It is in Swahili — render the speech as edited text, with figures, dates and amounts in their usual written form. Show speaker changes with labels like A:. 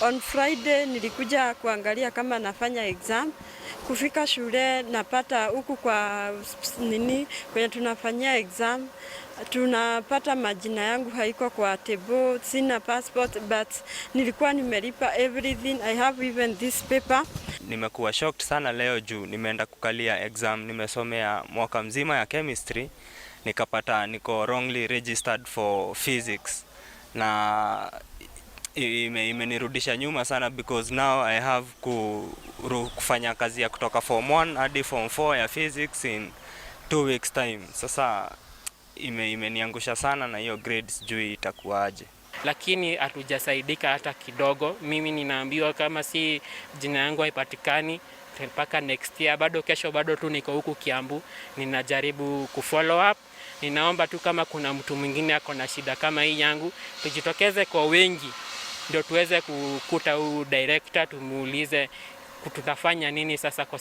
A: On Friday nilikuja kuangalia kama nafanya exam. Kufika shule napata huku kwa nini kwenye tunafanyia exam, tunapata majina yangu haiko kwa table, sina passport, but nilikuwa nimelipa everything. I have even this paper.
B: Nimekuwa shocked sana leo juu nimeenda kukalia exam, nimesomea mwaka mzima ya chemistry, nikapata niko wrongly registered for physics, na imenirudisha nyuma sana because now I have kufanya kazi ya kutoka form 1 hadi form 4 ya physics in 2 weeks time. Sasa imeniangusha sana na hiyo grade sijui itakuwaje.
C: Lakini hatujasaidika hata kidogo. Mimi ninaambiwa kama si jina yangu haipatikani mpaka next year, bado kesho, bado tu niko huku Kiambu, ninajaribu kufollow up. Ninaomba tu kama kuna mtu mwingine ako na shida kama hii yangu, tujitokeze kwa wengi ndio tuweze kukuta huyu director, tumuulize tutafanya nini sasa kwa